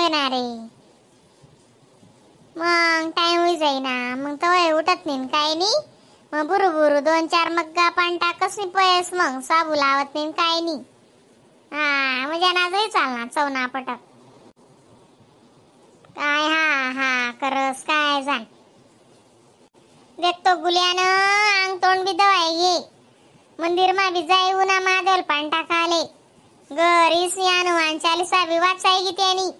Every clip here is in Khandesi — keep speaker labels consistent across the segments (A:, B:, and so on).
A: ना रे. मग टाइम होई जाईना, मग तवय उठत नाही काय नाही. मग बुरू बुरू दोन चार मग्गा पान टाकस नाही पयस, मग साबू लावत नाही काय नाही. हा म्हणजे नाजही चालणार चवना पटक काय. हा हा करस काय जाण. देखतो गुल्यानं अंग तोंड बी दवाई घे. मंदिर मा बी जाई उन्हा माधवल पान टाकाले. घरीच हनुमान चालीसा बी वाचाय की त्यानी.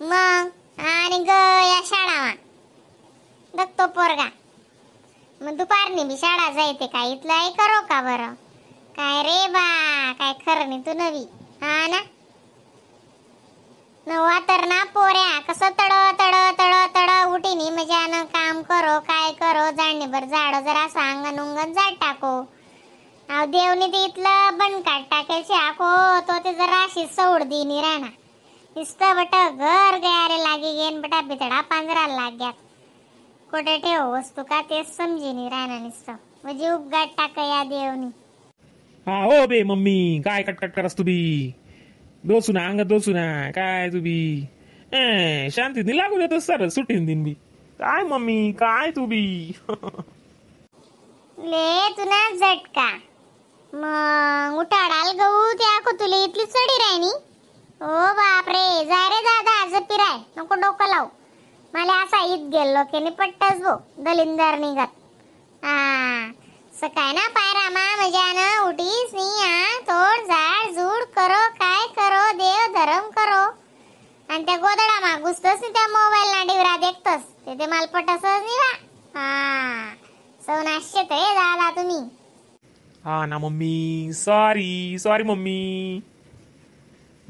A: मग आणि ग या शाळा मा दखतो पोरगा. मग दुपारनी बी शाळा जायते काय इथलं आई करो का बरं काय रे बा. काय खरं नाही तू नवी. हा ना नवा तर ना पोऱ्या कसं तड तड तड तड उठीनी मजानं काम करो काय करो जाणीभर झाडो जरा सांगन उंगण झाड टाको. अहो देवनी ते इथलं बनकाट टाकेल आको तो ते जरा अशी सौड देणी राहणार. नुसतं बट घर गयारे लागी घेन बटा बितडा पांजरा लाग्यात. कुठे ठेव वस्तू का तेच समजीनी राहणार नुसतं. म्हणजे उपघात टाक या देवनी.
B: हा हो बे मम्मी काय कटकट करस तू बी. दोसू ना अंगात दोसू ना काय तू बी. शांतीत नाही लागू देत सर सुटीन दिन बी. काय मम्मी काय तू बी.
A: ले तुना झटका मग उठाडाल गहू त्या आखो तुला इथली चढी राहिनी. ओ बापरे जाय रे दादा जपी राय नको डोकं लावू. मला असा ईद गेलो की नाही पट्टच भो दलिंदर निघत. हा सकाळ ना पायरा मा मजानं उठीस नी हा तोड झाड झूड करो काय करो देव धरम करो. आणि त्या गोदडा मा घुसतोस नी त्या मोबाईल ना डिवरा देखतोस ते ते मला पटसच नाही बा. हा सवनाशे ते दादा तुम्ही.
B: हा ना mummy sorry sorry mummy.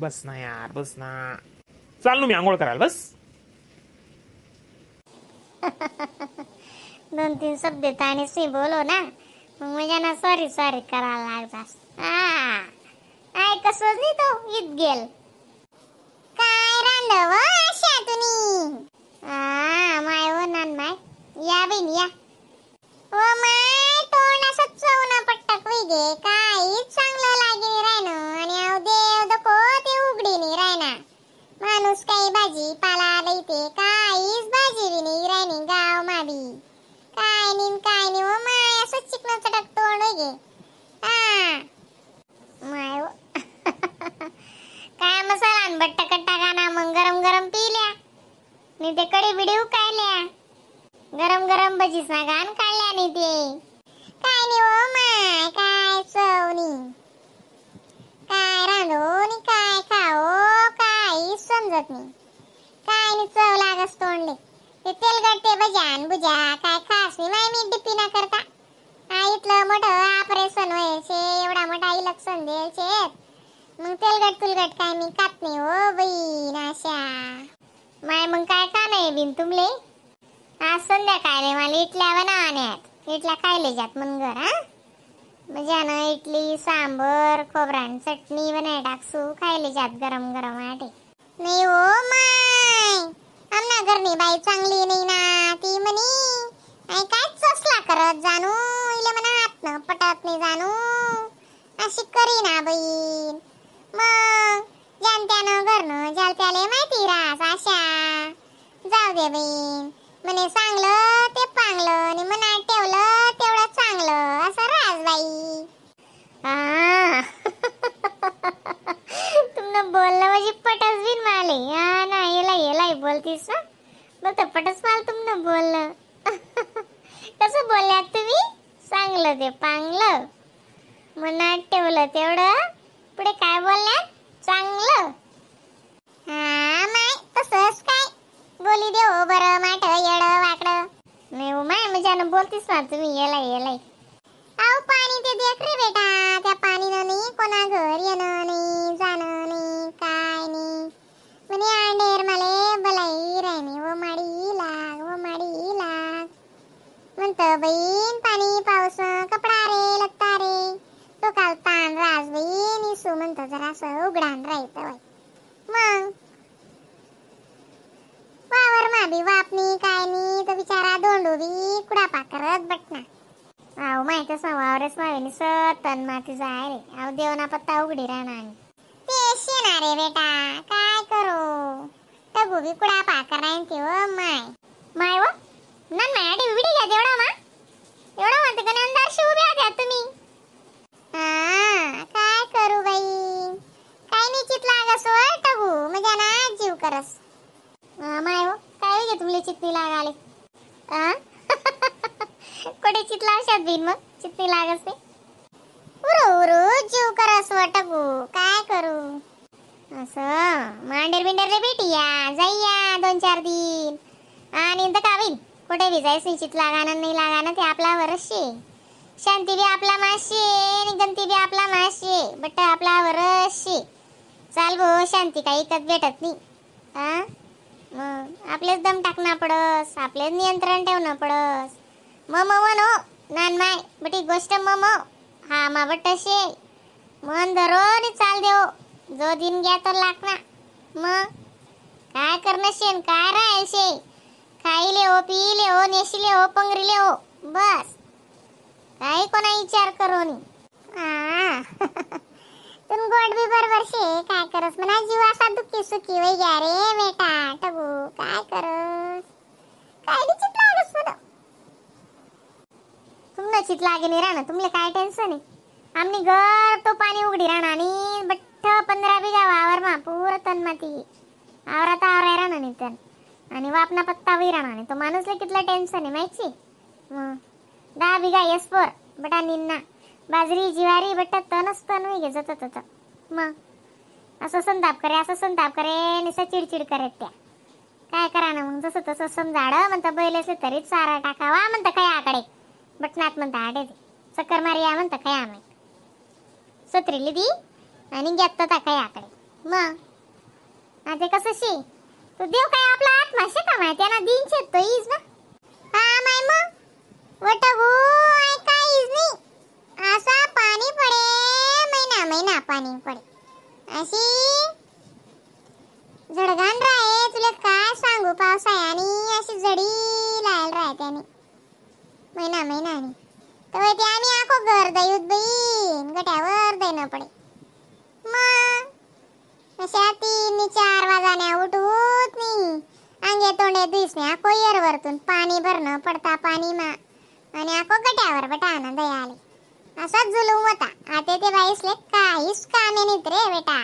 B: बस ना यार बस ना. चाल मी आंघोळ करायला बस.
A: दोन तीन शब्द ताणीच बोलो ना मग म्हणजे ना सॉरी सॉरी करायला लागतास. हा ऐकसच नाही तो ईद गेल. काय रांधव अशा तुम्ही. हा माय हो नान माय या बहीण या. हो माय तोंड असं चवना पट्टक गे काहीच चांगलं लागे राहणं. आणि अहो देव दको ते उघडी नाही राहना. माणूस काही भाजी पाला लईते काहीच भाजी बी नाही राहिनी गाव माबी. काय नाही काय नाही हो माय असं चिकन चटक तोंड गे. हा माय हो. काय मसाला आणि बट्टा कट्टा गाना मग गरम गरम पिल्या नाही ते कडी बिडी उकायल्या गरम गरम भजीस ना घाण काढल्या नाही ते. काय नाही हो माय काय चव नाही. काय रांधो नि काय खाओ काही समजत नाही. काय नाही चव लागस तोंडले. ते तेलकट ते भजान भुजा काय खास नाही माय मी डिप्पी ना करता. हा इथलं मोठं ऑपरेशन व्हायचे एवढा मोठा इलेक्शन द्यायचे मग तेलकट तुलकट काय मी खात नाही हो बहीण अशा. माय मग काय का नाही बिन तुमले. आज संध्याकाळी मला इटल्या बनावण्यात इटल्या खायला जात मन घर. हा म्हणजे ना इडली सांबर खोबरा चटणी बनाय टाकसू खायला जात गरम गरम आटे. नाही हो माय आमना घरनी बाई चांगली नाही ना ती म्हणी आई काय चसला करत जाणू इले म्हणा हात न पटत नाही जाणू अशी करी ना बहीण. मग ज्यान त्यानं घरनं ज्याला त्याला माहिती रास अशा. जाऊ दे बहीण म्हणे सांगलं ते पांगलं आणि मनात ठेवलं तेवढं चांगलं असं रास बाई. हा तुमनं बोलणं म्हणजे पटस बिन माले. हा ना येला येला बोलतीस ना बघ पटस माल तुमनं बोलणं. कसं बोलल्यात तुम्ही सांगलं ते पांगलं मनात ठेवलं तेवढं पुढे काय बोलल्यात चांगलं. हा माय तसंच काय बोली देऊ बरं माठ येड वाकडं नाही हो माय म्हणजे बोलतीस ना तुम्ही येला येला. अहो पाणी ते देख रे बेटा त्या पाणीनं नाही कोणा घर येणं नाही जाणं नाही काय नाही. म्हणे अंडेर मले बलाई राहिनी व माडी लाग व माडी लाग म्हणतं बहीण. पाणी पाऊस कपडा रे लत्ता रे तो काल ताण रास बहीण इसू म्हणतं जरासं उघडान राहतं बाई. मग वावर मा बी वापनी काय नी तो बिचारा दोंडू बी कुडापा करत बटना. अहो माहिती तसं वावरच मावेनी सतन माती जाय रे. अहो देवना पत्ता उघडी राहणार ते शेणा रे बेटा काय करू. टगू टगू बी कुडा पाकर राहीन ते व माय माय व नन my आडी विडी घ्या तेवढा मा एवढा म्हणते का अंदाज उभ्या द्या तुम्ही. हा काय करू बाई काय नाही चित लागस व टगू म्हणजे ना जीव करस. माय हो काय घे तुमले चितनी लागाले आ कोठे चित लावशात बिन मग चितनी लागस ते उरू उरू जीव करस व टगू काय करू असं मांडेर बिंडेर रे भेटी या जाईया 2-4 दिन आणि तर का बिन कुठे बी जायचं चित लागाना नाही लागाना ते आपला वरशे शांती बी आपला माशे आणि गंती बी आपला माशे बट आपला वरशे चाल भो शांती काही इकत भेटत नाही. हा मग आपलेच दम टाकणं पडस आपलेच नियंत्रण ठेवणं पडस मग मन हो नान माय बट गोष्ट मम हा मा बट शे मन धरो आणि चाल देव जो दिन घ्या तर लागना मग काय करणं शेन काय राहील शे खाईले हो पिले हो नेशिले हो पंगरीले हो बस काही कोणा विचार करू नी. तुम गोड बी बरोबर शे काय करस म्हणा जीव असा दुःखी सुखी वय ग्या रे बेटा टगू काय करस काय चित लागस म्हणा तुमनं चित लागे नाही राहणं तुमले काय टेन्शन आहे आमनी घर तो पाणी उघडी राहणार आणि बठ्ठ 15 बिघा वावर मा पुरं तन माती आवरात आवराय राहणार नाही तन आणि वापना पत्ता वही राहणार नाही तो माणूसला कितला टेन्शन आहे माहिती मग 10 बिघा एसपोर बटा निन्ना बाजरी जिवारी बट्टा तनच तन वही घे जात होतं मग असं संताप करे असं संताप करे निसा चिडचिड करे त्या काय करा ना मग जसं तसं समजाड म्हणतं बैल असले तरी चारा टाकावा म्हणतं खयाकडे बटनात म्हणतं आडे चक्कर मारी या म्हणतं खया आम्ही सत्रीली दी आणि घेत होता खयाकडे मग आता कसं शी तो देव काय आपला आत्मा शे का माहिती ना दिन शेत तो is ना. हा माय मग वटगू I काय is नाही असा पाणी पडे महिना महिना पाणी पडे अशी झडगान राहे तुला काय सांगू पावसाळ्याने अशी झडी लायल राहे त्याने महिना महिना तर ते आम्ही आखो घर दयूत बहीण गट्यावर देणं पडे मग अशा 3-4 वाजाण्या उठवत नाही अंगे तोंडे दुसण्या आखो येरवरतून पाणी भरणं पडता पाणी मा आणि आखो गट्यावर बटाना दयाले असा जुलूम होता. आता ते बाईसले काहीच कामे नाहीत रे बेटा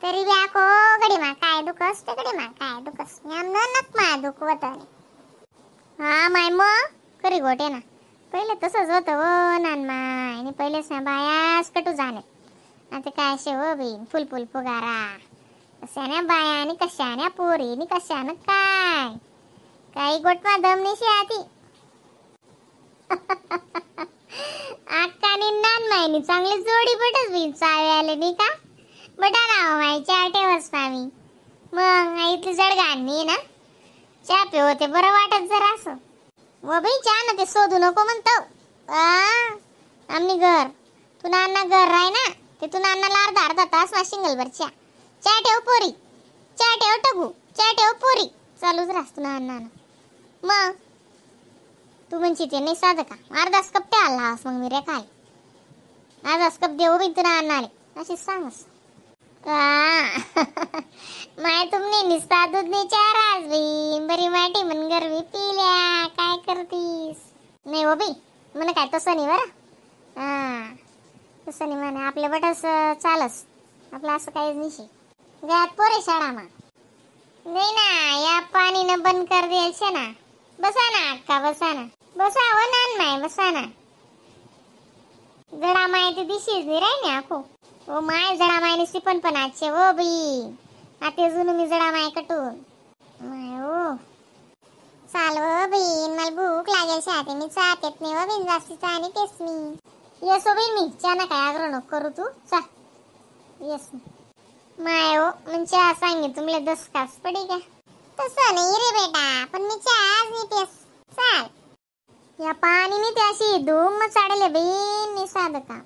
A: तरी बी आखो गडीमा काय दुखस ते गडीमा काय दुखस आमनं नकमा दुखवत. हा माय मग खरी गोट आहे ना पहिले तसंच होतं हो नान माय आणि पहिलेच ना बायास कटू जाणे आता काय शे हो बहीण फुल फुल फुगारा कशाने बाया आणि कशाने पोरी आणि कशानं काय काही गोटमा दम नाही शे आती. अक्का आणि नान मायनी चांगली जोडी पटच बहीण चावे आले नाही का बटा ना माय चहा ठेवस मामी मग इथली जड घाण ना चहा पिऊ होते बरं वाटत जरा असं व बाई चहा ना ते शोधू नको म्हणतो आमनी घर तू नाना घर राय ना ते तू नानाला अर्धा अर्धा तास मा सिंगल भर चहा चहा ठेव पोरी चहा ठेव टगू चहा ठेव पोरी चालूच राहस तू नाना मग तू म्हणशी ते नाही साधं का अर्धाच कप ठेवायला लावास मग मी रे खाय अर्धाच कप देऊ बाई तू नाना आले अशीच सांगस. माय तुमने निस्ता दूध नाही चार आज बाई बरी माटी म्हण गरमी पिल्या काय करतीस नाही हो बाई म्हण काय तसं नाही बरं. हा तसं नाही म्हणे आपल्या बटस चालस आपलं असं काहीच नाही गयात पोरे शाळा मा नाही ना या पाणीनं बंद कर द्यायचे ना. बसा ना अक्का बसा ना बसा हो नान माय बसा ना जडा माय ते दिशीच नाही राही ना आखो ओ my जडा my निसी पण पण आजचे हो बाई आता जुनू मी जडा माय कटून माय हो चाल हो बहीण मला भूक लागेल शाते मी चहा पेत नाही हो बहीण जास्ती चहा नाही पेस मी येसो बहीण मी चहा ना काय आग्रह नको करू तू चा येस my हो मग चहा सांगे तुमले 10 कास पडी का तसं नाही रे बेटा पण मी चहाच नाही पेस चाल या पाणी मी त्याशी धूम चाडले बहीण मी साधं काम